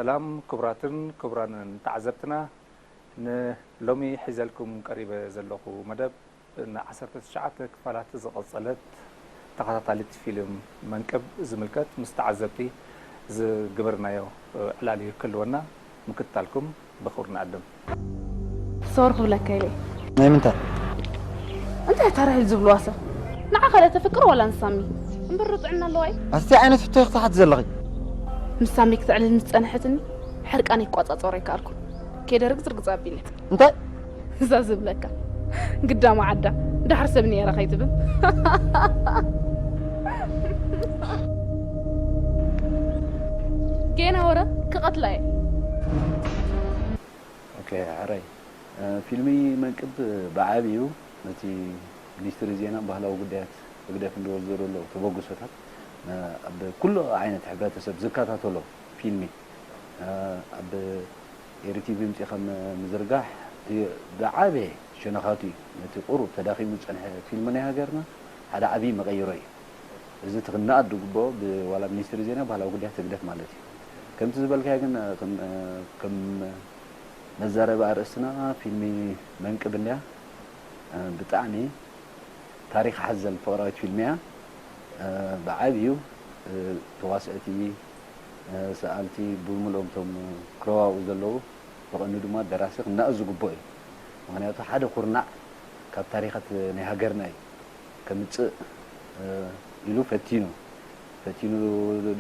ሰላም ክቡራትን ክቡራንን ተዓዘብትና፣ ንሎሚ ሒዘልኩም ቀሪበ ዘለኹ መደብ ን ዓሰርተ ትሽዓተ ክፋላት ዝቐጸለት ተኸታታሊት ፊልም መንቅብ ዝምልከት ምስ ተዓዘብቲ ዝገበርናዮ ዕላል እዩ ክህልወና፣ ምክትታልኩም ብኽብሪ ንዕድም። ሶሪ ክብለካ ኢለ። ናይ ምንታይ? እንታይ ተራሂል ዝብልዋ ሰብ? ንዓኻ ለ ተፍቅር ዋላ ንሳሚ? እምበር ጥዕና ኣለዋ እዩ። ኣስቲ ዓይነት ሕቶ ክትሓት ዘለኺ? ንሳሚ ክትዕልል ምስ ጸንሐትኒ ሕርቃን ይቋጻጸሮ ኣይከኣልኩ። ከይደ ርግጽ ርግጽ ኣቢለ። እንታይ? እዛ ዝብለካ ግዳማ ዓዳ ድሓር ሰብ ነየረ ከይትብል። ጌና ወረ ክቐትላ እየ። ኦኬ፣ ሕራይ። ፊልሚ መንቅብ ብዓብዩ ነቲ ሚኒስትሪ ዜናን ባህላዊ ጉዳያት ህግደፍ እንድወስዶ ዘሎ ተበግሶታት ኣብ ኩሉ ዓይነት ሕብረተሰብ ዝከታተሎ ፊልሚ ኣብ ኤሪ ቲቪ ምፂኻ ምዝርጋሕ ብዓበየ ሸነኻቱ እዩ። ነቲ ቁሩብ ተዳኺሙ ዝፀንሐ ፊልሚ ናይ ሃገርና ሓደ ዓብዪ መቐይሮ እዩ። እዚ እቲ ክነኣድ ዝግብኦ ብዋላ ሚኒስትሪ ዜና ባህላዊ ጉዳያት ህግደፍ ማለት እዩ። ከምቲ ዝበልካዮ ግን ከም ከም መዛረቢ ኣርእስትና ፊልሚ መንቅብ እንድያ። ብጣዕሚ ታሪኽ ሓዘል ፍቕራዊት ፊልሚ እያ። ብዓብዩ ተዋስእቲ፣ ሰኣልቲ ብምልኦም እቶም ክረዋኡ ዘለዉ ብቐንዱ ድማ ደራሲ ክነኣድ ዝግብኦ እዩ። ምኽንያቱ ሓደ ኩርናዕ ካብ ታሪኻት ናይ ሃገርና እዩ ከምፅእ ኢሉ ፈቲኑ። ፈቲኑ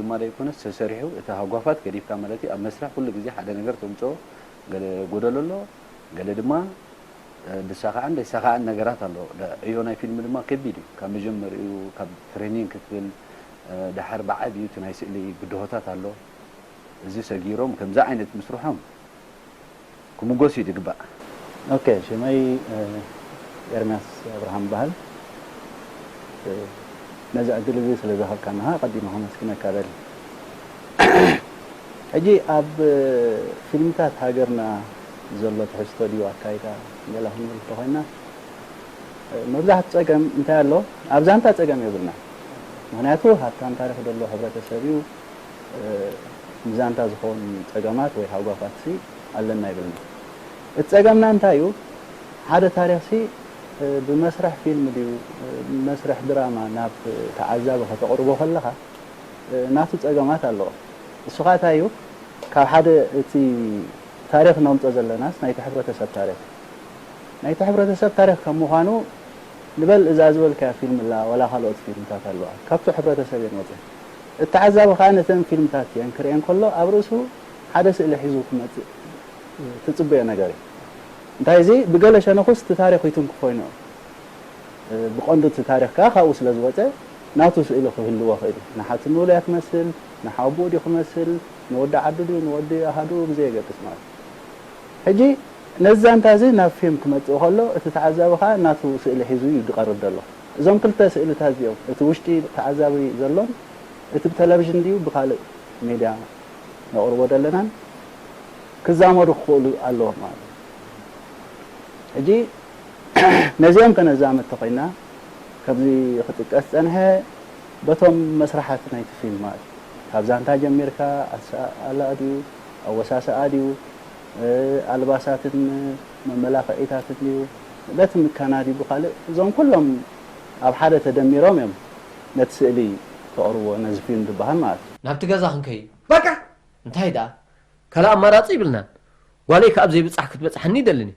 ድማ ዘይኮነስ ተሰሪሑ እቲ ሃጓፋት ገዲፍካ ማለት እዩ። ኣብ መስርሕ ኩሉ ግዜ ሓደ ነገር ተምፅኦ ገለ ጎደሎ ኣሎ፣ ገለ ድማ ዝሳኻዕን ዘይሳኻዕን ነገራት ኣሎ። ዕዮ ናይ ፊልም ድማ ከቢድ እዩ። ካብ መጀመሪኡ ካብ ትሬኒንግ ክትብል ድሓር ብዓብዩ እቲ ናይ ስእሊ ብድሆታት ኣሎ። እዚ ሰጊሮም ከምዚ ዓይነት ምስርሖም ክምጎስ እዩ ዝግባእ። ኦኬ፣ ሽመይ ኤርምያስ ኣብርሃም ይበሃል። ነዚ ዕድል እዚ ስለ ዝሃብካና ኣቐዲመ ከመስግነካ እደሊ። ሕጂ ኣብ ፊልምታት ሃገርና ዘሎ ትሕዝቶ ድዩ ኣካይዳ ገለ ክንብል እንተኾይና መብዛሕቱ ጸገም እንታይ ኣሎ? ኣብ ዛንታ ጸገም የብልና። ምኽንያቱ ሃብታም ታሪኽ ዘለዎ ሕብረተሰብ እዩ። ንዛንታ ዝኸውን ጸገማት ወይ ሃጓፋትሲ ኣለና ይብልና። እቲ ጸገምና እንታይ እዩ? ሓደ ታሪኽሲ ብመስርሕ ፊልም ድዩ ብመስርሕ ድራማ ናብ ተዓዛቢ ከተቕርቦ ከለኻ ናቱ ጸገማት ኣለዎ። እሱ ኸኣ እንታይ እዩ? ካብ ሓደ እቲ ታሪኽ ነምጾ ዘለናስ ናይቲ ሕብረተሰብ ታሪኽ ናይቲ ሕብረተሰብ ታሪኽ ከም ምዃኑ ንበል እዛ ዝበልካያ ፊልም ኣላ ዋላ ካልኦት ፊልምታት ኣለዋ ካብቲ ሕብረተሰብ እየን ወፅየን። እቲ ተዓዛቢ ኸኣ ነተን ፊልምታት እየን ክርእየን ከሎ ኣብ ርእሱ ሓደ ስእሊ ሒዙ ክመፅእ ትፅበዮ ነገር እዩ። እንታይ እዚ ብገለ ሸነኹስ እቲ ታሪኽ ይትንክፎ ይንዑ ብቐንዱ እቲ ታሪኽ ከኣ ካብኡ ስለ ዝወፀ ናቱ ስእሊ ክህልዎ ክእል እዩ። ንሓትንኡ ድያ ትመስል፣ ንሓውቦኡ ድዩ ክመስል፣ ንወዲ ዓዱ ድዩ ንወዲ ኣሃዱኡ ብዘየገድስ ማለት እዩ። ሕጂ ነዚ ዛንታ እዚ ናብ ፊልም ክመጽእ ከሎ እቲ ተዓዛቢ ከኣ ናቱ ስእሊ ሒዙ እዩ ዝቐርብ ዘሎ። እዞም ክልተ ስእልታት እዚኦም እቲ ውሽጢ ተዓዛቢ ዘሎን እቲ ብተለቪዥን ድዩ ብካልእ ሜድያ ነቕርቦ ዘለናን ክዛመዱ ክኽእሉ ኣለዎም ማለት እዩ። ሕጂ ነዚኦም ከነዛመድ ተኾይና ከምዚ ክጥቀስ ዝጸንሐ በቶም መስራሓት ናይቲ ፊልም ማለት እዩ። ካብ ዛንታ ጀሚርካ ኣሰኣእላ ድዩ ኣወሳስኣ ድዩ ኣልባሳትን መመላኽዒታትን ድዩ በቲ ምካና ድዩ ብኻልእ እዞም ኩሎም ኣብ ሓደ ተደሚሮም እዮም ነቲ ስእሊ ተቕርቦ ነዚ ፊልም ዝበሃል ማለት እዩ። ናብቲ ገዛ ክንከይድ በቃ እንታይ ደኣ ካልእ ኣማራጺ ይብልናን። ጓለይ ከኣ ኣብ ዘይብጻሕ ክትበጽሓኒ ይደልን እዩ።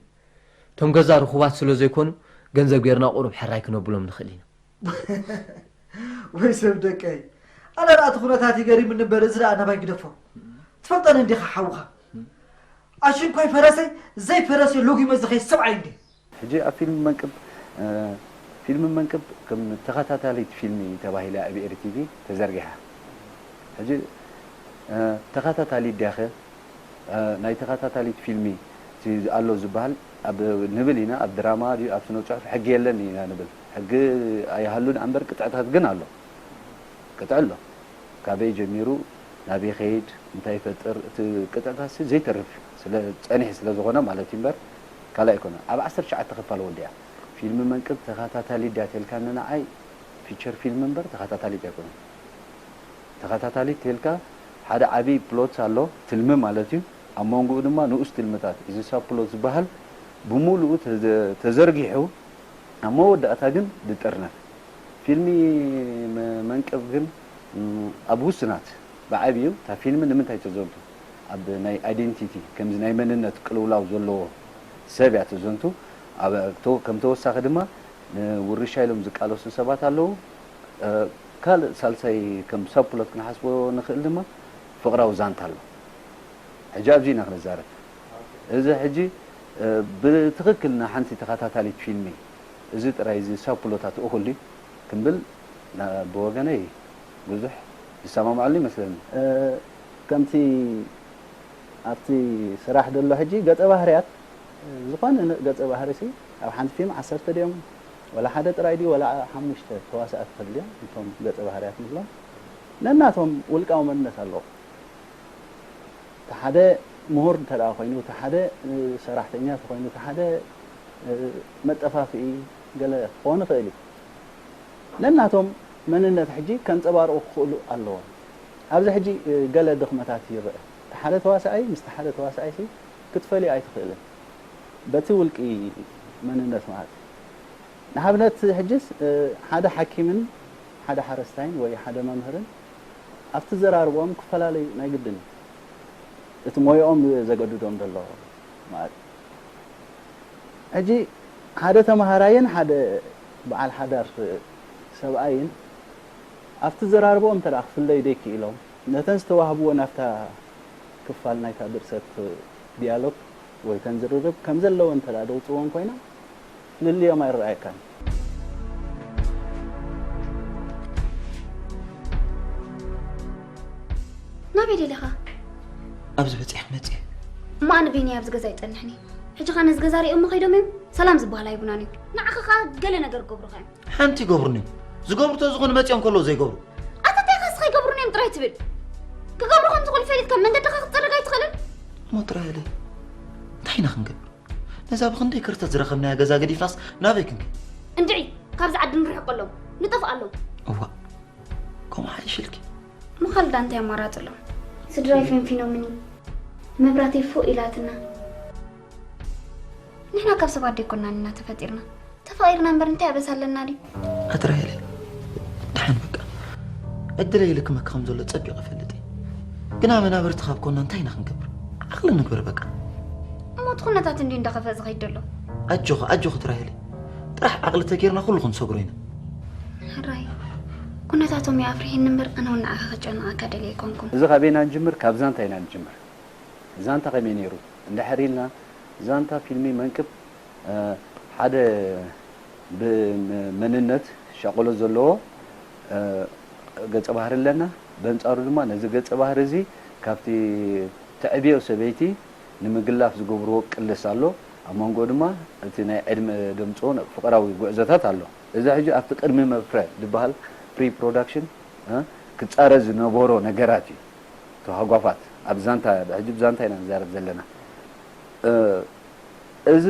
እቶም ገዛ ርኹባት ስለ ዘይኮኑ ገንዘብ ጌርና ቁሩብ ሕራይ ክነብሎም ንኽእል ኢና። ወይ ሰብ ደቀይ ኣነ ደኣ እቲ ኩነታት ይገሪምኒ እምበር እዚ ደኣ ናባይ ግደፎ። ትፈልጠኒ እንዲኻ ሓውኻ ኣሽንኳይ ፈረሰይ ዘይፈረሰ ሎጊመ ዝኸይድ ሰብኣይ እንዴ። ሕጂ ኣብ ፊልም መንቅብ ፊልም መንቅብ ከም ተኸታታሊት ፊልሚ ተባሂላ ኣብ ኤሪ ቲቪ ተዘርጊሓ። ሕጂ ተኸታታሊት ድያኸ ናይ ተኸታታሊት ፊልሚ እቲ ኣሎ ዝበሃል ኣብ ንብል ኢና ኣብ ድራማ ድዩ ኣብ ስነ ፅሑፍ ሕጊ የለን ኢና ንብል። ሕጊ ኣይሃሉ ደኣ እምበር ቅጥዕታት ግን ኣሎ። ቅጥዒ ኣሎ። ካበይ ጀሚሩ ናበይ ይኸይድ እንታይ ይፈጥር እቲ ቅጥዕታትሲ ዘይተርፍ ስለ ፀኒሑ ስለ ዝኾነ ማለት እዩ እምበር ካልእ ኣይኮነን። ኣብ ዓሰርተ ትሽዓተ ክፋል ወዲኣ ፊልሚ መንቅብ ተኸታታሊት ድያ ተልካኒ ንዓይ ፊቸር ፊልም እምበር ተኸታታሊት ኣይኮነን። ተኸታታሊት ተልካ ሓደ ዓብዪ ፕሎት ኣሎ፣ ትልሚ ማለት እዩ። ኣብ መንጎኡ ድማ ንኡስ ትልምታት፣ እዚ ሳብ ፕሎት ዝበሃል ብምሉኡ ተዘ-፣ ተዘርጊሑ ኣብ መወዳእታ ግን ዝጥርነፍ። ፊልሚ መ-፣ መንቅብ ግን፣ ም፣ ኣብ ውስናት ብዓብዩ እታ ፊልሚ ንምንታይ ተዘንቱ? ኣብ ናይ ኣይደንቲቲ፣ ከምዚ ናይ መንነት ቅልውላው ዘለዎ ሰብ እያ ተዘንቱ። ኣብ፣ ተ-፣ ከም ተወሳኺ ድማ ንውርሻ ኢሎም ዝቃለሱ ሰባት ኣለዉ። እ፣ ካልእ ሳልሳይ ከም ሳብ ፕሎት ክንሓስቦ ንኽእል ድማ ፍቕራዊ ዛንታ ኣሎ። ሕጂ ኣብዚ ኢና ክንዛረብ። እዚ ሕጂ፣ እ፣ ብትኽክል ንሓንቲ ተኸታታሊት ፊልሚ እዚ ጥራይ እዚ ሳብ ፕሎታት እኹል ድዩ ክንብል ና-፣ ብወገነይ ብዙሕ ዝሰማምዓሉ ይመስለኒ። እ፣ ከምቲ ኣብቲ ስራሕ ዘሎ ሕጂ ገጸ ባህርያት ዝኾነ ን-፣ ገጸ ባህሪ ሲ ኣብ ሓንቲ ፊልም ዓሰርተ ድዮም ወላ ሓደ ጥራይ ድዩ ወላ ሓሙሽተ ተዋሳእቲ ክህልዮም እቶም ገጸ ባህርያት ንብሎም ነናቶም ውልቃዊ መንነት ኣለዎም። እቲ ሓደ ምሁር እንተ ደኣ ኮይኑ፣ እቲ ሓደ፣ እ፣ ሰራሕተኛ እንተ ኮይኑ፣ እቲ ሓደ፣ እ፣ መጠፋፍኢ ገለ ክኸውን ይኽእል እዩ። ነናቶም መንነት ሕጂ ከንጸባርቑ ክኽእሉ ኣለዎም። ኣብዚ ሕጂ፣ እ፣ ገለ ድኽመታት ይረአ። እቲ ሓደ ተዋሳኣይ ምስቲ ሓደ ተዋሳኣይሲ ክትፈልዮ ኣይትኽእልን። በቲ ውልቂ መንነት ማለት እዩ። ንኣብነት ሕጅስ፣ እ፣ ሓደ ሓኪምን ሓደ ሓረስታይን ወይ ሓደ መምህርን ኣብቲ ዘራርቦም ክፈላለዩ ናይ ግድን እዩ። እቲ ሞያኦም ዘገድዶም ዘሎ ማለት እዩ። ሕጂ ሓደ ተምሃራይን ሓደ በዓል ሓዳር ሰብኣይን ኣብቲ ዘራርቦም እንተ ደኣ ክፍለዩ ደይክኢሎም፣ ነተን ዝተዋህብዎ ናብታ ክፋል ናይታ ድርሰት ዲያሎግ ወይ ተን ዝርርብ ከም ዘለወን እንተ ደኣ ደውጽወን ኮይና፣ ፍልልዮም ኣይረኣየካን። ናበይ ደሊኻ? ኣብዚ በጺሐ ክመጽእ እየ። እሞ ኣነ በይነይ ኣብዚ ገዛ ይጸንሕኒ። ሕጂ ኸኣ ነዚ ገዛ ሪኦም ከይዶም እዮም። ሰላም ዝበሃል ኣይቡናን እዩ። ንዓኻ ኸኣ ገለ ነገር ክገብሩኻ እዮም። ሓንቲ ይገብሩኒ እዮም። ዝገብሩ ተዝኾኑ መጺኦም ከለዉ ዘይገብሩ። ኣታ እንታይ ኢኻ እስኻ ይገብሩኒ እዮም ጥራይ ትብል? ክገብሩ ከም ዝኾኑ ፈሊጥካ መንገድኻ ክትጸርግ ኣይትኽእልን? እሞ ጥራይ ኢለ እንታይ ኢና ክንገብር? ነዛ ብኽንደይ ከርተት ዝረኸብናያ ገዛ ገዲፍናስ ናበይ ክንከይድ? እንድዒ፣ ካብዚ ዓዲ ንርሕቀሎም፣ ንጠፍኣሎም። እዋእ፣ ከምኡ ሓይሽ ኢልኪ። ምኻድ ደኣ እንታይ ኣማራጺ ኣሎ? ስድራይ ፈንፊኖምኒ፣ መብራተይ ፎእ ኢላትና። ንሕና ካብ ሰባት ደይኮናን ኢና ተፈጢርና። ተፋቒርና እምበር እንታይ ኣበሳ ኣለና ድዩ? ኣትራየለይ፣ ደሓን በቃ። ዕድለይ ይልክመኪ ከም ዘሎ ጸቢቐ እፈልጥ እየ። ግና መናብርቲ ካብ ኮና እንታይ ኢና ክንገብር? ዓቕሊ ንግበር በቃ። እሞ እቲ ኩነታት እንድዩ እንዳኸፍአ ዝኸይድ ዘሎ። ኣጆኺ፣ ኣጆኺ ትራሄለይ። ጥራሕ ዓቕሊ ተጌርና ኩሉ ክንሰግሮ ኢና። ሕራይ፣ ኩነታቶም እዩ ኣፍሪሕኒ እምበር ኣነ እውን ንዓኻ ከጨንቐካ ደልየ ኣይኮንኩን። እዚ ካበይና ንጅምር? ካብ ዛንታ ኢና ንጅምር። ዛንታ ከመይ ነይሩ? እንድሕር ኢልና ዛንታ ፊልሚ መንቅብ፣ እ፣ ሓደ ብመንነት ሻቆሎ ዘለዎ፣ እ፣ ገጸ ባህሪ ኣለና። በንጻሩ ድማ ነዚ ገጸ ባህሪ እዚ ካብቲ ተዕብዮ ሰበይቲ ንምግላፍ ዝገብርዎ ቅልስ ኣሎ። ኣብ መንጎ ድማ እቲ ናይ ዕድመ ደምጽኦ ፍቕራዊ ጉዕዞታት ኣሎ። እዚ ሕጂ ኣብቲ ቅድሚ መፍረ ዝበሃል ፕሪ ፕሮዳክሽን፣ እ፣ ክጻረ ዝነበሮ ነገራት እዩ። ተሃጓፋት ኣብ ዛንታ፣ ሕጂ ብዛንታ ኢና ንዛረብ ዘለና። እ፣ እዚ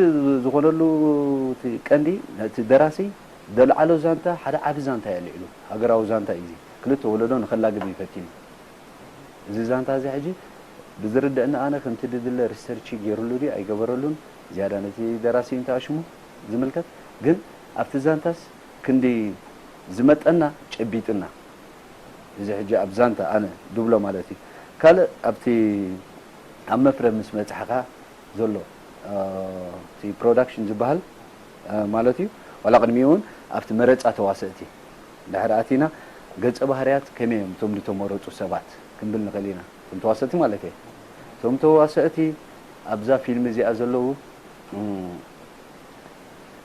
ዝኾነሉ እቲ ቀንዲ ነቲ ደራሲ ዘልዓሎ ዛንታ ሓደ ዓቢ ዛንታ እዩ ኣልዒሉ። ሃገራዊ ዛንታ እዩ እዚ። ክልተ ወለዶ ንኸላግብ እዩ ፈቲኑ። እዚ ዛንታ እዚ ሕጂ ብዝርደአኒ ኣነ ከምቲ ድድለ ሪሰርች ገይሩሉ ድዩ ኣይገበረሉን ዝያዳ ነቲ ደራሲ እዩ እንተኣሽሙ ዝምልከት። ግን ኣብቲ ዛንታስ ክንዲ ዝመጠና ጨቢጥና። እዚ ሕጂ ኣብ ዛንታ ኣነ ድብሎ ማለት እዩ። ካልእ ኣብቲ ኣብ መፍረ ምስ መጽሓኻ ዘሎ፣ እ፣ እቲ ፕሮዳክሽን ዝበሃል፣ እ፣ ማለት እዩ። ዋላ ቅድሚኡ እውን ኣብቲ መረጻ ተዋሰእቲ ድሕሪ ኣቲና፣ ገጸ ባህርያት ከመይ እዮም እቶም ዝተመረጹ ሰባት ክንብል ንኽእል ኢና። እቶም ተዋሰእቲ ማለት እየ። እቶም ተዋሰእቲ ኣብዛ ፊልም እዚኣ ዘለዉ፣ እ፣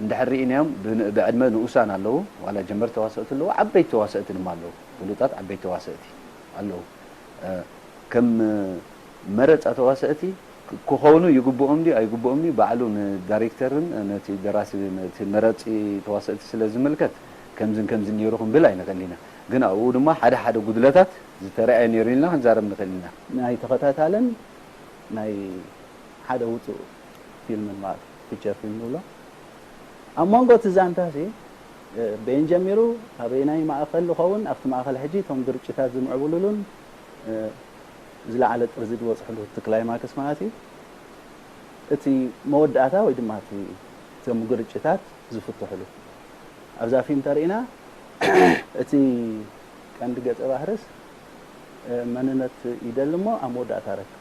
እንድሕር ርኢናዮም ብ-፣ ብዕድመ ንኡሳን ኣለዉ፣ ዋላ ጀመርቲ ተዋሰእቲ ኣለዉ፣ ዓበይቲ ተዋሰእቲ ድማ ኣለዉ፣ ፍሉጣት ዓበይቲ ተዋሰእቲ ኣለዉ። እ፣ ከም መረጻ ተዋሰእቲ ክ-፣ ክኾኑ ይግብኦም ድዩ ኣይግብኦም ድዩ፣ ባዕሉ ንዳይሬክተርን ነቲ ደራሲ፣ ነቲ መረጺ ተዋሰእቲ ስለ ዝምልከት ከምዝን ከምዝን ነይሩ ክንብል ኣይንኽእል ኢና። ግን ኣብኡ ድማ ሓደ ሓደ ጉድለታት ዝተረኣየ ነይሩ ኢልና ክንዛረብ ንኽእል ኢና። ናይ ተኸታታልን ናይ ሓደ ውጹእ ፊልምን ማለት ፊቸር ፊልም ንብሎ። ኣብ መንጎ እቲ ዛንታ ሲ፣ እ፣ በየን ጀሚሩ፣ ኣበየናይ ማእከል ዝኸውን፣ ኣብቲ ማእከል ሕጂ እቶም ግርጭታት ዝምዕብልሉን፣ እ፣ ዝለዓለ ጥርዚ ዝበፅሕሉ እቲ ክላይማክስ ማለት እዩ። እቲ መወዳእታ ወይ ድማ እቲ እቶም ግርጭታት ዝፍትሕሉ ኣብዛ ፊልም ተርእና። እቲ ቀንዲ ገጸ ባህርስ መንነት ይደሊ እሞ ኣብ መወዳእታ ረክብ።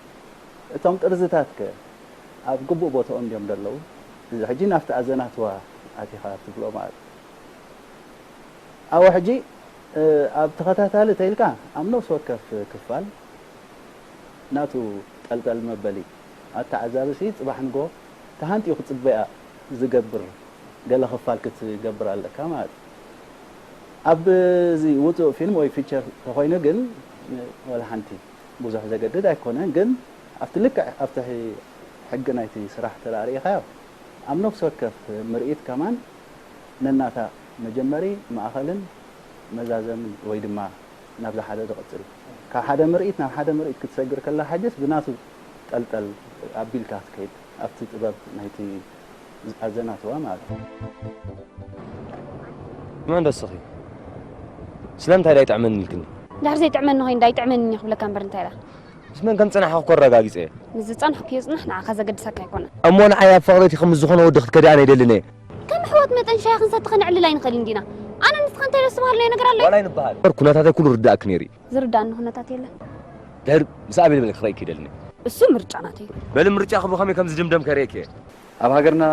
እቶም ጥርዝታት ከ ኣብ ግቡእ ቦታኦም ድዮም ደለዉ? እዚ ሕጂ ናብቲ ኣዘናትዋ ኣቲኻ ትብሎ ማለት እዩ። ኣብኡ ሕጂ ኣብ ተኸታታሊ ተይልካ ኣብ ነፍሲ ወከፍ ክፋል ናቱ ጠልጠል መበሊ ኣተዓዛቢ ሲ ጽባሕ ንጎ ተሃንጥዩ ክጽበያ ዝገብር ገለ ክፋል ክትገብር ኣለካ ማለት እዩ። ኣብዚ ውጹእ ፊልም ወይ ፊቸር ተኾይኑ ግን ወላ ሓንቲ ብዙሕ ዘገድድ ኣይኮነን። ግን ኣብቲ ልክዕ ኣብቲ ሕጊ ናይቲ ስራሕ ተራእሪእኻዮ ኣብ ነፍሲ ወከፍ ምርኢት ከማን ነናታ መጀመሪ ማእኸልን መዛዘምን ወይ ድማ ናብዛ ሓደ ዝቕጽል ካብ ሓደ ምርኢት ናብ ሓደ ምርኢት ክትሰግር ከላ ሕጅስ ብናቱ ጠልጠል ኣቢልካ ክትከይድ ኣብቲ ጥበብ ናይቲ ኣዘናትዋ ማለት እዩ። መን ደስኺ? ስለምንታይ ዳይጥዕመኒ ኢልክኒ? እንድሕር ዘይጥዕመኒ ኮይኑ ዳይጥዕመኒ እየ ክብለካ እምበር እንታይ ኢላ? ምስ መን ከም ዝጸናሕኺ እኮ ኣረጋጊጸ እየ። ምስ ዝጸናሕኩ ይጽናሕ ንዓኻ ዘገድሰካ ኣይኮነን። እሞ ንዓይ ኣብ ፈቐዶትኺ ምስ ዝኾነ ወዲ ክትከዲ ኣነ ኣይደልን እየ። ከም ኣሕዋት መጠን ሻሂ ክንሰቲ ከነዕልል ኣይንኽእልን ዲና? ኣነ ንስኻ እንታይ ደስ በሃልናዮ ነገር ኣሎ? ዋላ ኣይንበሃል። እምበር ኩነታተይ ኩሉ ርዳእኪ ነይሩ እዩ። ዝርዳእኒ ኩነታት የለን። ድሕር ምስ ኣቤል በለ ክረእኪ ይደልኒ። እሱ ምርጫ ናተይ እዩ። በሊ ምርጫኺ ብኸመይ ከም ዝድምደም ከርእየኪ እየ። ኣብ ሃገርና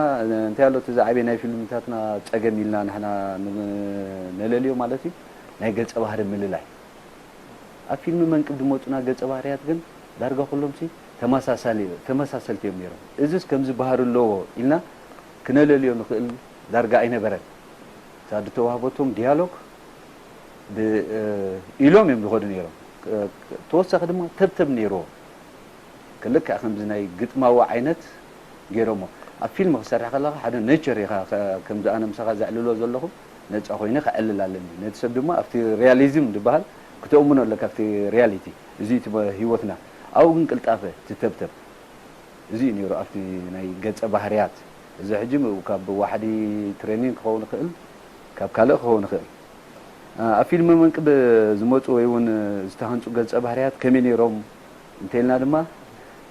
እንታይ ኣሎ እቲ ዝዓበየ ናይ ፊልምታትና ጸገም ኢልና ንሕና ነለልዮ ማለት እዩ ናይ ገጸ ባህሪ ምልላይ። ኣብ ፊልሚ መንቅብ ዝመጹና ገጸ ባህርያት ግን ዳርጋ ኩሎምሲ ተመሳሳሊ ተመሳሰልቲ እዮም ነይሮም። እዝስ ከምዚ ባህሪ ኣለዎ ኢልና ክነለልዮ ንኽእል ዳርጋ ኣይነበረን። እታ ዝተዋህበቶም ዲያሎግ ኢሎም እዮም ዝኸዱ ነይሮም። ተወሳኺ ድማ ተብተብ ነይርዎ። ልክዕ ከምዚ ናይ ግጥማዊ ዓይነት ገይሮሞ። ኣብ ፊልም ክሰርሕ ከለኻ ሓደ ኔቸር ኢኻ ከምዚ ኣነ ምሳኻ ዘዕልሎ ዘለኹ ነፃ ኮይነ ክዕልል ኣለኒ። ነቲ ሰብ ድማ ኣብቲ ሪያሊዝም ዝበሃል ክተእምኖ ኣለካ ኣብቲ ሪያሊቲ። እዚ እቲ ህይወትና። ኣብኡ ግን ቅልጣፈ ትተብተብ። እዚ እዩ ነይሩ ኣብቲ ናይ ገፀ ባህርያት። እዚ ሕጂ ካብ ዋሕዲ ትሬኒንግ ክኸውን ይኽእል፣ ካብ ካልእ ክኸውን ይኽእል። ኣብ ፊልም መንቅብ ዝመፁ ወይ እውን ዝተሃንፁ ገፀ ባህርያት ከመይ ነይሮም እንተኢልና ድማ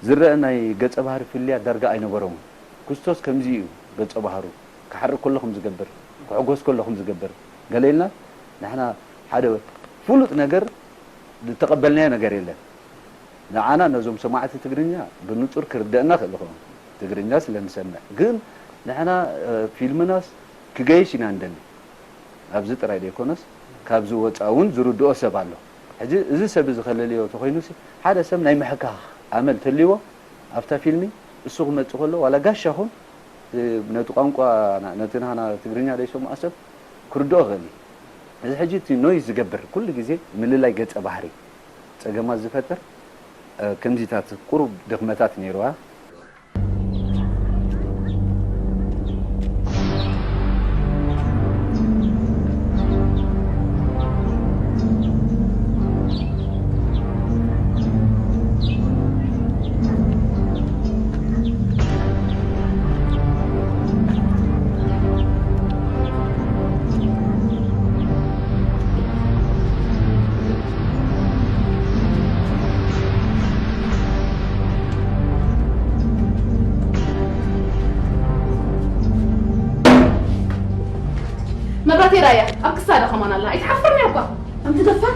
ዝረአ ናይ ገፀ ባህሪ ፍልልያት ዳርጋ ኣይነበሮምን። ክስቶስ ከምዚ እዩ ገፀ ባህሩ፣ ክሓርቅ ከሎ ከም ዝገብር፣ ክሕጎስ ከሎ ከም ዝገብር ገለ ኢልና ንሕና ሓደ ፍሉጥ ነገር ዝተቐበልናዮ ነገር የለን። ንዓና ነዞም ሰማዕቲ ትግርኛ ብንጹር ክርደአና ክእል ይኸውን ትግርኛ ስለ ንሰምዕ ግን ንሕና ፊልምናስ ክገይሽ ኢና ንደሊ ኣብዚ ጥራይ ደይኮነስ ካብዚ ወፃ እውን ዝርድኦ ሰብ ኣሎ ሕጂ እዚ ሰብ እዚ ከለልዮ ተኮይኑሲ ሓደ ሰብ ናይ ምሕካኽ ኣመል ተልይዎ ኣብታ ፊልሚ እሱ ክመፅእ ከሎ ዋላ ጋሻ ኹን ነቲ ቋንቋ ነቲ ናህና ትግርኛ ደይሰምዖ ሰብ ክርድኦ ይኽእል እዩ እዚ ሕጂ እቲ ኖይዝ ዝገብር ኩሉ ግዜ ምልላይ ገፀ ባህሪ ፀገማት ዝፈጥር ከምዚታት ቁሩብ ድኽመታት ነይርዋ። መብራተይ ራያ ኣብ ክሳዳ ከማን ኣላ ኣይትሓፍርን እያ እኳ ኣንቲ ደፋር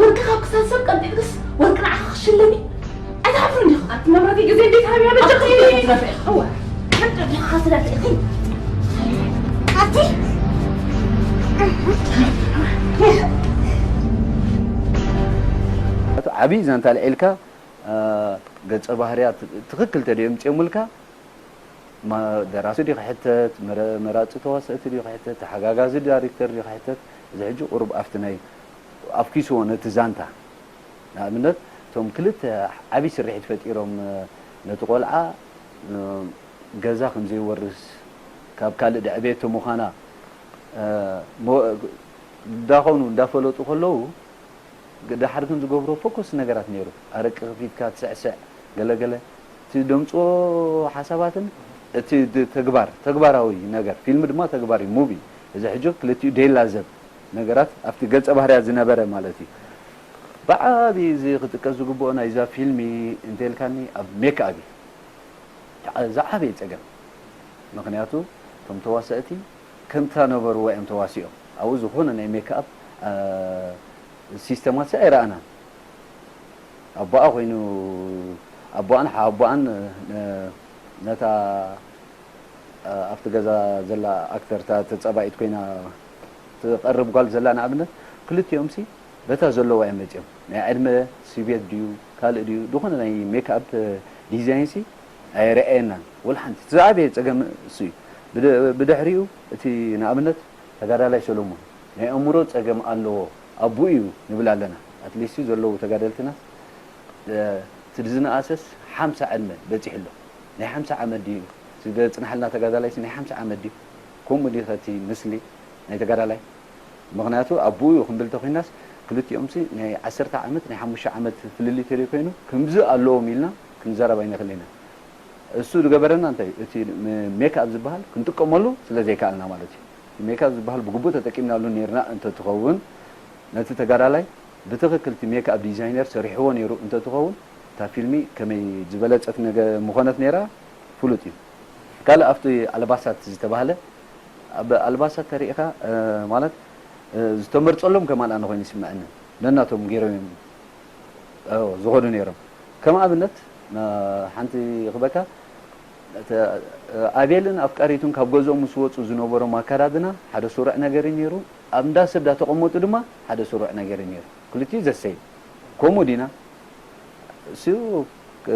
ወርቂ ካብ ክሳድ ሰብ ቀንጢሕክስ ወርቂ ንዓኻ ክሽለሚ ኣይትሓፍርን ዲኻ ኣንቲ መብራተይ ግዜ እንዴት ሃብያ በጃ ክትረፍዒ እዋ ሓንቲ ዲኻ ስለ ትእኺ ኣቲ ዓብዪ ዛንታ ልዒልካ ገፀ ባህርያት ትኽክል ተደዮም ፅዮምልካ ደራሲ ድዩ ክሕተት፣ መራፂ ተዋሰእቲ ድዩ ክሕተት፣ ተሓጋጋዚ ዳይሬክተር ድዩ ክሕተት፣ እዚ ሕጂ ቁሩብ ኣብቲ ናይ ኣፍኪስዎ ነቲ ዛንታ ንኣብነት እቶም ክልተ ዓብዪ ስርሒት ፈጢሮም ነቲ ቆልዓ ገዛ ከም ዘይወርስ ካብ ካልእ ደዕቤቶ ምዃና እንዳኾኑ እንዳፈለጡ ከለዉ ደሓር ግን ዝገብሮ ፎኮስ ነገራት ነይሩ ኣረቂ ከፊትካ ትስዕስዕ ገለገለ እቲ ደምፅዎ ሓሳባትን እቲ ተግባር ተግባራዊ ነገር ፊልም ድማ ተግባር እዩ ሙቪ እዚ ሕጂ ክልቲኡ ደይላዘብ ነገራት ኣብቲ ገፀ ባህርያት ዝነበረ ማለት እዩ ብዓቢ እዚ ክጥቀስ ዝግብኦ ናይዛ ፊልሚ እንተልካኒ ኣብ ሜክኣፕ እዩ። ዝዓበየ ጸገም። ምኽንያቱ እቶም ተዋሳእቲ ከምታ ነበርዋ እዮም ተዋሲኦም። ኣብኡ ዝኾነ ናይ ሜክኣፕ፣ እ፣ ሲስተማት ኣይረኣናን። ኣቦኣ ኮይኑ፣ ኣቦኣን ሓቦኣን፣ እ፣ ነታ ኣብቲ ገዛ ዘላ ኣክተር፣ እታ ተጻባኢት ኮይና ትቐርብ ጓል ዘላ ንኣብነት፣ ክልቲኦምሲ በታ ዘለዋ እዮም መጺኦም። ናይ ዕድመ ስቤት ድዩ ካልእ ድዩ፣ ዝኾነ ናይ ሜክኣፕ ዲዛይንሲ ኣይረኣየናን ወላ ሓንቲ። እቲ ዝዓበየ ጸገም እሱ እዩ። ብድ-፣ ብድሕሪኡ እቲ ንኣብነት ተጋዳላይ ሰሎሞን ናይ ኣእምሮ ጸገም ኣለዎ፣ ኣቦኡ እዩ ንብል ኣለና። ኣትሊስት ዘለዉ ተጋደልትና፣ እ፣ እቲ ዝነኣሰስ ሓምሳ ዕድመ በጺሑ ኣሎ። ናይ ሓምሳ ዓመት ድዩ? እቲ ዘጽንሓልና ተጋዳላይሲ ናይ ሓምሳ ዓመት ድዩ? ከምኡ ድዩ ከቲ ምስሊ ናይ ተጋዳላይ? ምኽንያቱ ኣቦኡ እዩ ክንብል ተኾይናስ፣ ክልቲኦምሲ ናይ ዓሰርተ ዓመት፣ ናይ ሓሙሽተ ዓመት ፍልልይ ተደይ ኮይኑ፣ ከምዚ ኣለዎም ኢልና ክንዛረብ ኣይንኽእል ኢና። እሱ ዝገበረና እንታይ እዩ? እቲ ም-፣ ሜክኣፕ ዝበሃል ክንጥቀመሉ ስለ ዘይከኣልና ማለት እዩ። እቲ ሜክኣፕ ዝበሃል ብግቡእ ተጠቂምናሉ ነይርና እንተትኸውን፣ ነቲ ተጋዳላይ ብትኽክል እቲ ሜክኣፕ ዲዛይነር ሰሪሕዎ ነይሩ እንተትኸውን፣ እታ ፊልሚ ከመይ ዝበለጸት ነገ-፣ ምኾነት ነይራ ፍሉጥ እዩ። ካልእ ኣብቲ ኣልባሳት ዝተባህለ፣ ኣብ ኣልባሳት ተሪእኻ፣ እ፣ ማለት፣ እ፣ ዝተመርጸሎም ከማን ኣነ ኮይኑ ይስምዐኒ። ነናቶም ገይሮም እዮም፣ እ፣ ዝኸዱ ነይሮም። ከም ኣብነት፣ እ፣ ሓንቲ ክበካ፣ እቲ፣ እ፣ ኣቤልን ኣፍቃሪቱን ካብ ገዝኦም ምስ ወጹ ዝነበሮም ኣከዳድና ሓደ ስሩዕ ነገር እዩ ነይሩ። ኣብ እንዳ ሰብ ዳተቐመጡ ድማ ሓደ ስሩዕ ነገር እዩ ነይሩ። ክልቲኡ ዘሰይ። ከምኡ ዲና? እሱ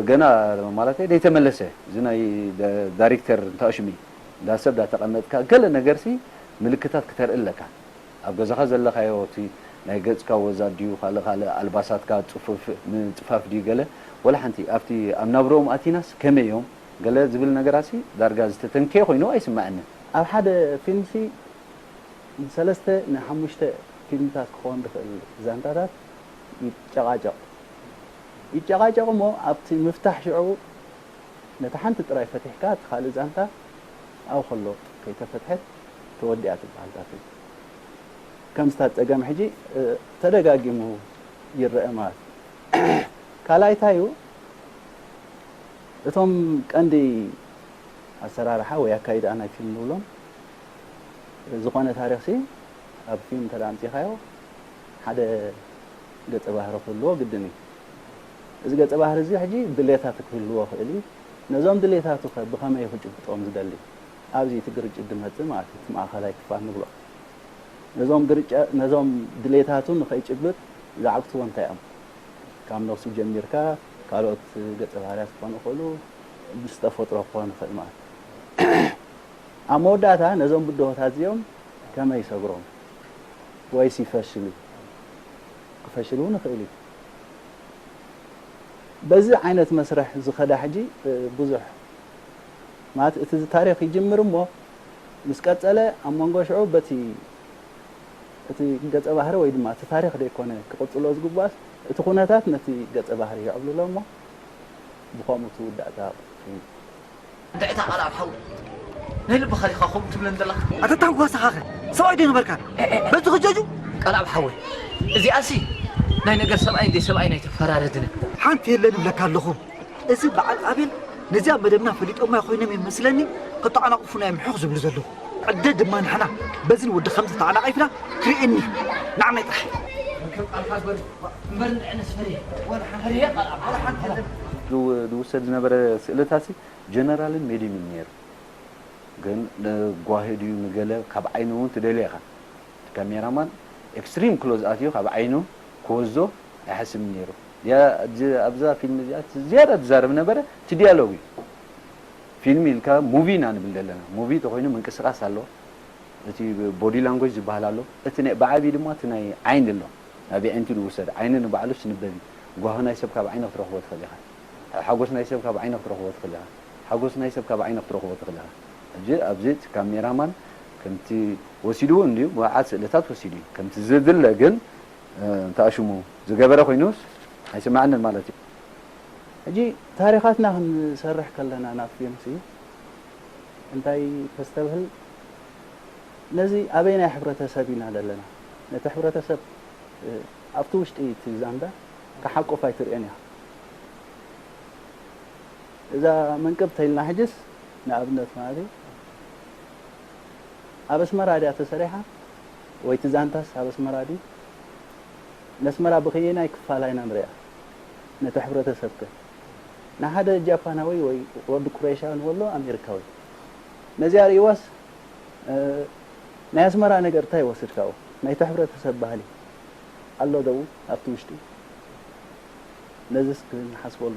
ገና ማለት ዘይተመለሰ። እዚ ናይ ዳ-፣ ዳይሬክተር እንታሽሚ፣ እንዳ ሰብ ዳተቐመጥካ ገለ ነገርሲ ምልክታት ክተርኢ ኣለካ። ኣብ ገዛኻ ዘለኻዮ፣ እቲ ናይ ገጽካ ወዛ ድዩ፣ ካልእ ካልእ ኣልባሳትካ ጽፉፍ ምንጽፋፍ ድዩ ገለ፣ ወላ ሓንቲ ኣብቲ ኣብ ናብርኦም ኣቲናስ ከመይ እዮም ገለ ዝብል ነገራሲ ዳርጋ ዝተተንከየ ኮይኑ ኣይስምዓንን። ኣብ ሓደ ፊልምሲ ንሰለስተ ንሓሙሽተ ፊልምታት ክኸውን ዝኽእል ዛንታታት ይጨቓጨቕ። ይጨቓጨቕ እሞ ኣብቲ ምፍታሕ ሽዑ ነታ ሓንቲ ጥራይ ፈቲሕካ እቲ ካልእ ዛንታ ኣብኡ ከሎ ከይተፈትሐት ተወዲኣ ትበሃል እታ ፊልም። ከምዚ እታ ጸገም ሕጂ፣ እ፣ ተደጋጊሙ ይረአ ማለት እዩ። ካልኣይ እንታይ እዩ? እቶም ቀንዲ ኣሰራርሓ ወይ ኣካይዳ ናይ ፊልም ንብሎም፣ ዝኾነ ታሪኽሲ ኣብ ፊልም እንተ ኣምጺኻዮ ሓደ ገጸ ባህሪ ክህልዎ ግድን እዩ። እዚ ገጸ ባህሪ እዚ ሕጂ ድሌታት ክህልዎ ይኽእል እዩ። ነዞም ድሌታቱ ከ ብኸመይ ክጭብጦም ዝደሊ? ኣብዚ እቲ ግርጭት ዝመጽእ ማለት እዩ፣ እቲ ማእኸላይ ክፋል ንብሎ። ነዞም ግርጨ-፣ ነዞም ድሌታቱ ንኸይጭብጥ ዝዓግትዎ እንታይ እዮም? ካብ ነብሱ ጀሚርካ ካልኦት ገጸ ባህርያት ክኾኑ ይኽእሉ፣ ምስ ተፈጥሮ ክኾን ይኽእል ማለት እዩ። ኣብ መወዳእታ ነዞም ብድሆታት እዚኦም ከመይ ይሰግሮም? ወይስ ይፈሽሉ? ክፈሽል እውን ይኽእል እዩ። በዚ ዓይነት መስርሕ ዝኸዳ ሕጂ፣ እ፣ ብዙሕ ማለት እቲ ታሪኽ ይጅምር እሞ ምስ ቀጸለ ኣብ መንጎ ሽዑ በቲ እቲ ገጸ ባህሪ ወይ ድማ እቲ ታሪኽ ዘይኮነ ክቕጽሎ ዝግባእስ እቲ ኩነታት ነቲ ገጸ ባህሪ የዕብልሎ እሞ ብኸምኡ ትውዳእ እታ ፊልም። እንታይ እታ ቃል ኣብ ሓው ናይ ልብኻ ዲኻ ከምኡ ትብለን ዘለኻ? ኣታ ታንኳስኻኸ ሰብኣይ ዶ ነበርካ? በዚ ክጀጁ? ቃል ኣብ ሓወይ፣ እዚኣሲ ናይ ነገር ሰብኣይ እንደ ሰብኣይ ናይ ተፈራረድነ። ሓንቲ የለን እብለካ ኣለኹ። እዚ በዓል ኣቤል ነዚኣ መደብና ፈሊጦማ ኮይኖም ይመስለኒ፣ ክተዓናቕፉና እዮም ሕኽ ዝብሉ ዘለዉ። ዕደ ድማ ንሕና በዝን ወዲ ከምዚ ተዓናቒፍና ክርእየኒ። ንዓናይ ጥራሕ። ከም ቃልካ ግበር እምበር ንዕንስ ፈርየ። ወላ ሓንቲ ፈርየ ቃል ኣብ ሓንቲ የለን። ዝው-፣ ዝውሰድ ዝነበረ ስእልታሲ ጀነራልን ሜዲንን ነይሩ። ግን ንጓሂ ድዩ ንገለ ካብ ዓይኑ እውን ትደልዮ ኢኻ። እቲ ካሜራማን ኤክስትሪም ክሎዝ ኣትዩ ካብ ዓይኑ ክወስዶ ኣይሓስብን ነይሩ። ያ-፣ እዚ፣ ኣብዛ ፊልም እዚኣ እቲ ዝያዳ ዝዛረብ ነበረ እቲ ዲያሎግ እዩ። ፊልም ኢልካ ሙቪ ኢና ንብል ዘለና። ሙቪ ተኾይኑ ምንቅስቓስ ኣሎ። እቲ ቦዲ ላንጉጅ ዝበሃል ኣሎ። እቲ ናይ፣ ብዓብዪ ድማ እቲ ናይ ዓይኒ ኣሎ። ናብ ኣዒንቲ ንውሰድ። ዓይኒ ንባዕሉ ስንበብ እዩ። ጓሂ ናይ ሰብ ካብ ዓይኒ ክትረኽቦ ትኽእል ኢኻ። ሓጎስ ናይ ሰብ ካብ ዓይኒ ክትረኽቦ ትኽእል ኢኻ። ሓጎስ ናይ ሰብ ካብ ዓይኒ ክትረኽቦ ትኽእል ኢኻ። ሕጂ ኣብዚ እቲ ካሜራማን ከምቲ ወሲድዎ እንድዩ፣ መውዓት ስእልታት ወሲዱ እዩ። ከምቲ ዝድለ ግን፣ እ፣ እንተኣሽሙ ዝገበረ ኮይኑስ ኣይስማዕንን ማለት እዩ። ሕጂ ታሪኻትና ክንሰርሕ ከለና ናብ ፊልምሲ እንታይ ተስተብህል፣ ነዚ ኣበይናይ ሕብረተሰብ ኢና ዘለና? ነቲ ሕብረተሰብ፣ እ፣ ኣብቲ ውሽጢ እቲ ዛንታ ክሓቁፍ ኣይትርእን እያ። እዛ መንቅብ ተይልና ሕጅስ ንኣብነት ማለት እዩ፣ ኣብ ኣስመራ ድያ ተሰሪሓ ወይ እቲ ዛንታስ ኣብ ኣስመራ ድዩ? ነስመራ ብኸየናይ ክፋላ ኢና ንሪኣ ነቲ ሕብረተሰብከ? ንሓደ ጃፓናዊ ወይ ወዲ ኩሬሻዊ ንበሎ ኣሜሪካዊ ነዚኣ ርእይዋስ፣ እ፣ ናይ ኣስመራ ነገር እንታይ ወስድካዎ? ናይቲ ሕብረተሰብ ባህሊ ኣሎ ዶ ኣብቲ ውሽጢ? ነዚስ ክንሓስበሉ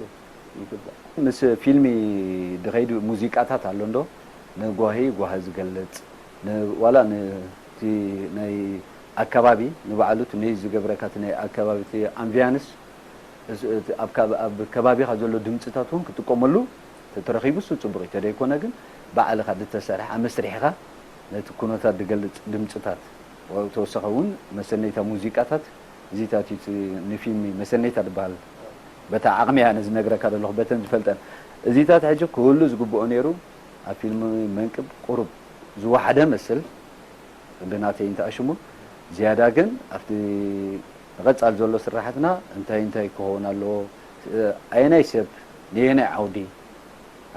ይግባእ። ምስ ፊልሚ ድኸይዱ ሙዚቃታት ኣሎ እንዶ፣ ንጓሂ ጓሂ ዝገልጽ፣ ን-፣ ዋላ ነቲ ናይ ኣከባቢ ንባዕሉ እቲ ነይ ዝገብረካ እቲ ናይ ኣከባቢ እቲ ኣምቢያንስ፣ እስ-፣ እቲ ኣብ ካብ-፣ ኣብ ከባቢኻ ዘሎ ድምጽታት እውን ክጥቀመሉ ተተረኺቡስ ጽቡቕ እዩ። ተደይኮነ ግን ባዕልኻ ድተሰርሐ ኣብ መስሪሕኻ ነቲ ኩነታት ድገልጽ ድምጽታት፣ ተወሰኸ እውን መሰነይታ ሙዚቃታት እዚታት እዩ እቲ ንፊልሚ መሰነይታ ዝበሃል። በታ ዓቕሚ እያ ነዚ ነግረካ ዘለኹ፣ በተን ዝፈልጠን። እዚታት ሕጂ ክህሉ ዝግብኦ ነይሩ። ኣብ ፊልም መንቅብ ቁሩብ ዝወሓደ መስል ብናተይ እንተኣሽሙ፣ ዝያዳ ግን ኣብቲ ንቐጻል ዘሎ ስራሓትና እንታይ እንታይ ክኸውን ኣለዎ፣ ኣየናይ ሰብ ንየናይ ዓውዲ፣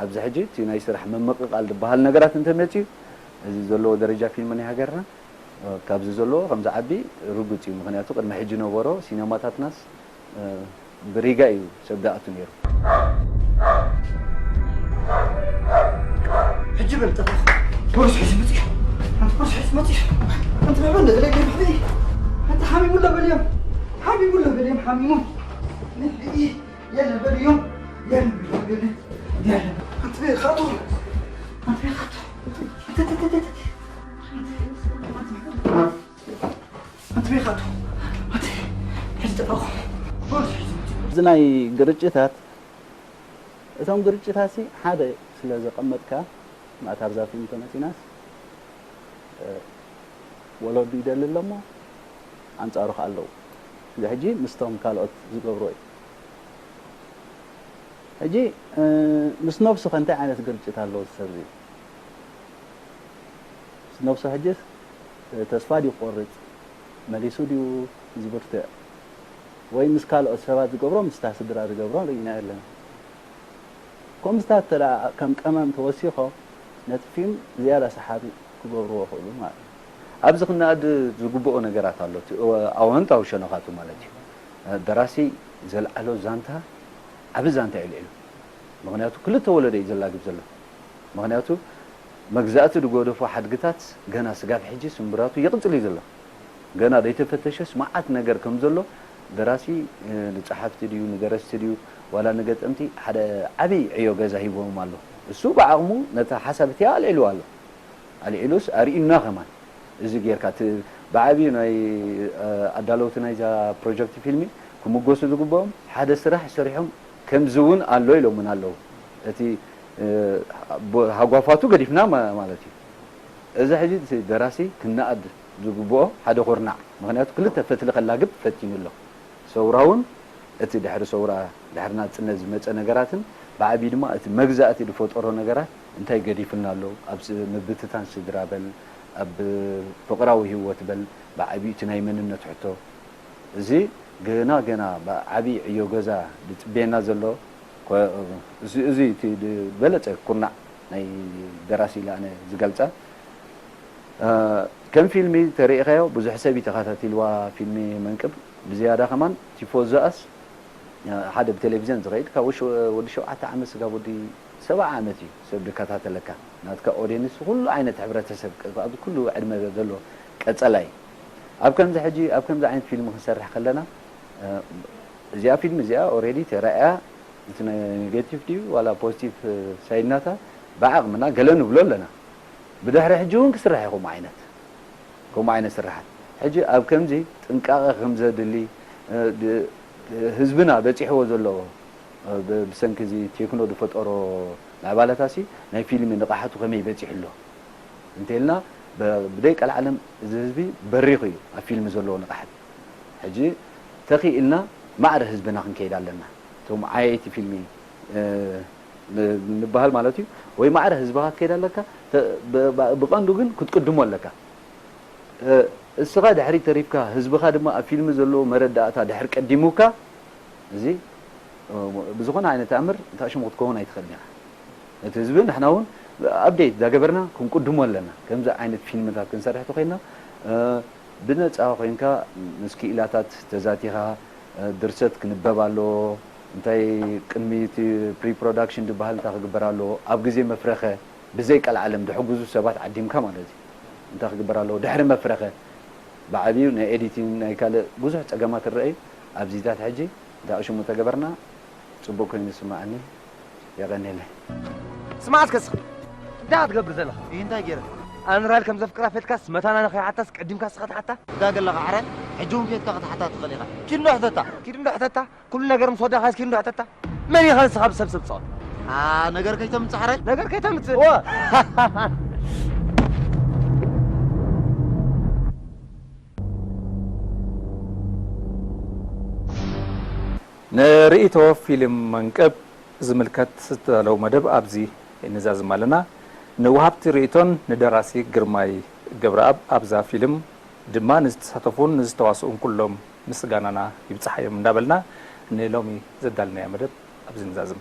ኣብዚ ሕጂ እቲ ናይ ስራሕ ምምቕቓል ዝበሃል ነገራት እንተመጽዩ፣ እዚ ዘለዎ ደረጃ ፊልም ናይ ሃገርና፣ እ፣ ካብዚ ዘለዎ ከም ዝዓቢ ርጉጽ እዩ። ምኽንያቱ ቅድሚ ሕጂ ነበሮ ሲነማታትናስ፣ እ፣ ብሪጋ እዩ ሰብ ዝኣቱ ነይሩ። ሕጂ በል ጠፋ። ፖሊስ ሒዙ መጺኡ። ሓንቲ ፖሊስ ሒዙ መጺኡ። ሓንቲ በል በል፣ ለለይ፣ ለለይ፣ ሓንቲ ሓሚሙ ኣሎ በልዮም። ሓሚሙ ኣሎ በልዮም፣ ሓሚሙ። ንሕኢ፣ የለ በልዮም። የለ በልዮም፣ የለ። የለ። ሓንቲ በል ካቱ። ሓንቲ በል ካቱ። ኣተ፣ ኣተ፣ ኣተ፣ ኣተ። ሓንቲ በል ካቱ። ኣተ፣ ሕጂ ጠፋኹ። ፖሊስ ሒዙ መጺኡ። እዚ ናይ ግርጭታት፣ እቶም ግርጭታትሲ ሓደ ስለ ዘቐመጥካ፣ ማለት ኣብዛ ፊልም ተመጺናስ፣ እ፣ ወለዱ ይደሊ ኣሎ እሞ ኣንጻሩ ከኣ ኣለዉ። እዚ ሕጂ ምስቶም ካልኦት ዝገብሮ እዩ። ሕጂ፣ እ፣ ምስ ነብሱ ከ እንታይ ዓይነት ግርጭት ኣለዎ እዚ ሰብ እዚ? ምስ ነብሱ ሕጅስ፣ እ፣ ተስፋ ድዩ ክቆርጽ? መሊሱ ድዩ ዝብርትዕ? ወይ ምስ ካልኦት ሰባት ዝገብሮ፣ ምስታ ስድራ ዝገብሮ ርኢናዮ ኣለና። ከምኡታት እንተ ደኣ ከም ቀመም ተወሲኾም፣ ነቲ ፊልም ዝያዳ ሰሓቢ ክገብርዎ ይኽእሉ ማለት እዩ። ኣብዚ ክነኣድ ዝግብኦ ነገራት ኣሎ፣ እቲ ኣወንታዊ ሸነኻቱ ማለት እዩ። ደራሲ ዘልዓሎ ዛንታ ዓቢ ዛንታ እዩ ኣልዒሉ። ምኽንያቱ ክልተ ወለዶ እዩ ዘላግብ ዘሎ። ምኽንያቱ መግዛእቲ ዝገደፎ ሓድግታት ገና ስጋብ ሕጂ ስምብራቱ ይቕጽል እዩ ዘሎ። ገና ዘይተፈተሸስ መዓት ነገር ከም ዘሎ ደራሲ፣ እ፣ ንጸሓፍቲ ድዩ ንደረስቲ ድዩ ዋላ ንገጠምቲ ሓደ ዓቢ ዕዮ ገዛ ሂብዎም ኣሎ። እሱ ብዓቕሙ ነታ ሓሳብ እቲኣ ኣልዒልዋ ኣሎ። ኣልዒሉስ ኣርእዩና ከማን። እዚ ጌርካ እቲ ብዓብዩ ናይ፣ እ፣ ኣዳለውቲ ናይዛ ፕሮጀክት ፊልሚ ክምጎሱ ዝግብኦም ሓደ ስራሕ ሰሪሖም ከምዚ እውን ኣሎ ኢሎምን ኣለዉ። እቲ፣ እ፣ ብ-፣ ሃጓፋቱ ገዲፍና ማ-፣ ማለት እዩ። እዚ ሕጂ እቲ ደራሲ ክነኣድ ዝግብኦ ሓደ ኩርናዕ፣ ምኽንያቱ ክልተ ፈትሊ ከላግብ ፈቲኑ ኣሎ። ሰውራውን እቲ ድሕሪ ሰውራ፣ ድሕሪ ናጽነት ዝመጸ ነገራትን ብዓብዩ ድማ እቲ መግዛእቲ ዝፈጠሮ ነገራት እንታይ ገዲፉልና ኣሎ? ኣብ ስ-፣ ምብትታን ስድራ በል፣ ኣብ ፍቕራዊ ህይወት በል፣ ብዓብዩ እቲ ናይ መንነት ሕቶ፣ እዚ ገና ገና ብዓብዪ ዕዮ ገዛ ዝጽበየና ዘሎ ኮ-፣ እዚ፣ እዚ እቲ ዝበለጸ ኩርናዕ ናይ ደራሲ ኢለ ኣነ ዝገልጻ። እ፣ ከም ፊልሚ ተሪኢኻዮ ብዙሕ ሰብ እዩ ተኸታቲልዋ ፊልሚ መንቅብ። ብዝያዳ ከማን ቲፎዞኣስ፣ እ፣ ሓደ ብቴሌቪዝን ዝኸይድ ካብ ወሽ-፣ ወዲ ሸውዓተ ዓመት ስጋብ ወዲ ሰብዓ ዓመት እዩ ሰብ ዝከታተለካ። ናትካ ኦድየንስ ኩሉ ዓይነት ሕብረተሰብ፣ ቅ-፣ ኣብዚ ኩሉ ዕድመ ዘሎ ቀጸላይ። ኣብ ከምዚ ሕጂ፣ ኣብ ከምዚ ዓይነት ፊልም ክንሰርሕ ከለና፣ እ፣ እዚኣ ፊልም እዚኣ ኦሬዲ ተራእያ፣ እቲ ነ-፣ ኔጌቲቭ ድዩ ዋላ ፖዚቲቭ፣ እ፣ ሳይድናታ ብዓቕምና ገለ ንብሎ ኣለና። ብድሕሪ ሕጂ እውን ክስራሕ እዩ ከምኡ ዓይነት፣ ከምኡ ዓይነት ስራሓት። ሕጂ ኣብ ከምዚ ጥንቃቐ ከም ዘድሊ፣ እ፣ ድ-፣ ህዝብና በጺሕዎ ዘሎ፣ እ፣ ብ-፣ ብሰንኪ እዚ ቴክኖ ዝፈጠሮ ምዕባለታሲ ናይ ፊልሚ ንቕሓቱ ከመይ በጺሑ ኣሎ እንተኢልና፣ ብ-፣ ብደይ ቀልዓለም እዚ ህዝቢ በሪኹ እዩ ኣብ ፊልሚ ዘለዎ ንቕሓት። ሕጂ ተኺእልና ማዕረ ህዝብና ክንከይድ ኣለና። እቶም ዓየይቲ ፊልሚ፣ እ፣ ን-፣ ንበሃል ማለት እዩ። ወይ ማዕረ ህዝብኻ ክትከይድ ኣለካ፣ ተ-፣ ብ-፣ ብ-፣ ብቐንዱ ግን ክትቅድሞ ኣለካ። እ፣ እስኻ ድሕሪት ተሪፍካ፣ ህዝብኻ ድማ ኣብ ፊልሚ ዘለዎ መረዳእታ ድሕር ቀዲሙካ፣ እዚ ብዝኾነ ዓይነት ተኣምር እንታ ሽሙ ክትከውን ኣይትኽእልን ኢኻ። እቲ ህዝቢ ንሕና እውን ኣፕዴት ዳገበርና ክንቅድሞ ኣለና። ከምዚ ዓይነት ፊልምታት ክንሰርሕ ተኾይንና ብነፃ ኮይንካ ምስ ክኢላታት ተዛቲኻ ድርሰት ክንበብ ኣለዎ። እንታይ ቅድሚ እቲ ፕሪ ፕሮዳክሽን ዝበሃል እንታይ ክግበር ኣለዎ? ኣብ ግዜ መፍረኸ ብዘይ ቀልዓለም ድሕግዙ ሰባት ዓዲምካ ማለት እዩ። እንታይ ክግበር ኣለዎ? ድሕሪ መፍረኸ ብዓብዩ ናይ ኤዲቲንግ ናይ ካልእ ብዙሕ ፀገማት ይረኣዩ። ኣብዚታት ሕጂ እንታይ ሽሙ ተገበርና ፅቡቅ ኮይኑ ይስማዓኒ። የቐንየለይ። ስማዕ እስከ ስኽ እንታይ ክትገብር ዘለኻ? ይህ እንታይ ገይረ? ኣንራል ከም ዘፍቅራ ፈልካስ መታና ንኸይሓታስ ቀዲምካ ስኻ ትሓታ? ትጋገ ኣለኻ ዓራት። ሕጂ እውን ኬድካ ክትሓታ ትኽእል ኢኻ። ኪድ ዶ ሕተታ። ኪድ ዶ ሕተታ። ኩሉ ነገር ምስ ወዳኻስ ኪድ ዶ ሕተታ? መን ኢኻ ንስኻ ብሰብ ሰብ ትጻወት? ኣ ነገር ከይተምጽእ ዓራት። ነገር ከይተምጽእ። ንርእይቶ ፊልም መንቅብ ዝምልከት ዝተዳለወ መደብ ኣብዚ ንዛዝም ኣለና። ንወሃብቲ ርእይቶን ንደራሲ ግርማይ ገብረኣብ ኣብዛ ፊልም ድማ ንዝተሳተፉን ንዝተዋስኡን ኩሎም ምስጋናና ይብጽሓዮም እንዳበልና ንሎሚ ዘዳልናዮ መደብ ኣብዚ ንዛዝም።